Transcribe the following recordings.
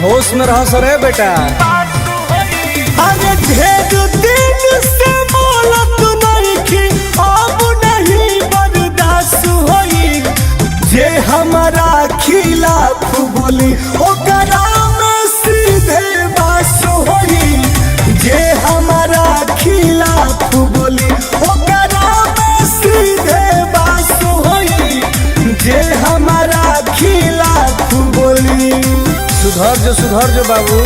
होश में रह सर बेटा। अरे ढेर दिन से बोलत नइखी, अब नहीं बर्दाश्त होई। जे हमारा खिलाफ बोली ओकरा में सीधे बास होई। जे हमारा खिलाफ बोली ओकरा में सीधे बास होई। जे हमारा खिलाफ बोली। सुधर जो बाबू।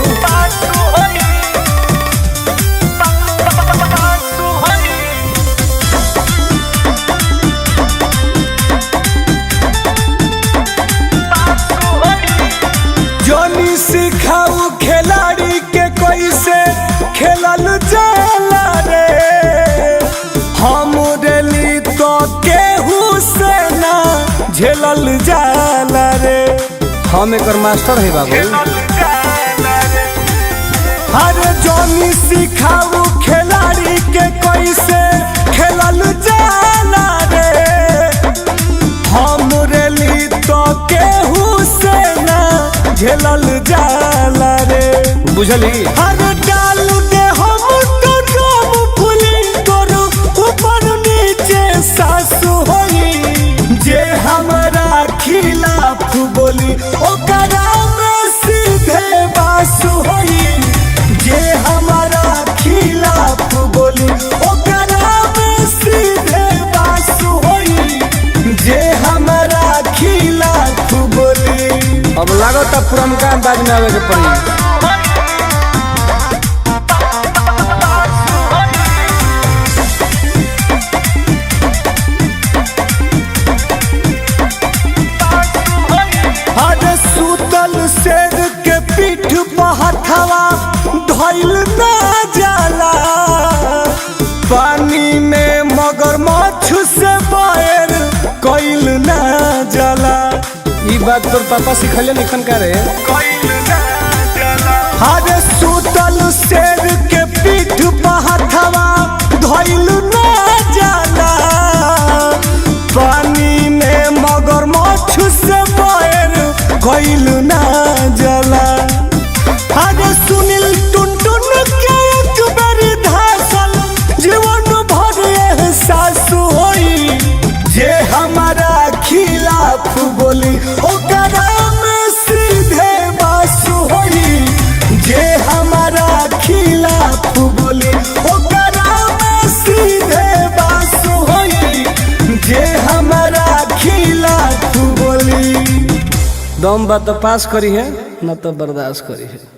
जोनी सिखाऊ खिलाड़ी के कैसे खेलल जाला रे। हम रेली तो केहू से ना झेलल जाला रे। हम एकर मास्टर है बाबू। अरे जोनी सिखाऊ खिलाड़ी के कैसे खेलल जाला रे। हम रेली तो केहू से ना झेलल जाला रे। बुझली। हर डाल दे हम तो डोम फुली तोर ऊपर नीचे सासु होई। जे हमारा खिलाफ बोली ओकरा में सीधे बासु होई। जे हमारा खिलाफ बोली ओकरा में सीधे बासु होई। जे हमारा खिलाफ बोली। अब लागत पुरनका अंदाज में आवे के पड़ी। अरे सुतल शेर के पीठ पर हथवा धइल ना जाला। पानी में मगरमच्छ से बैर कइल ना जाला। ई बात तोर पापा सिखले निखन का रे। अरे सुतल शेर के पीठ पर हथवा धइल ना जाला। पानी में मगरमच्छ से बैर कइल ना जाला। अरे सुनील टुनटुन के एक बेर धासल जीवन भर एहसास होई। जे हमारा खिलाफ बोली ओकरा में सीधे बास होई। जे हमारा खिलाफ बोली ओकरा में सीधे बास होई। जे हमारा खिलाफ बोली। दम बा तो पास करी है, न तो बर्दाश्त करी है।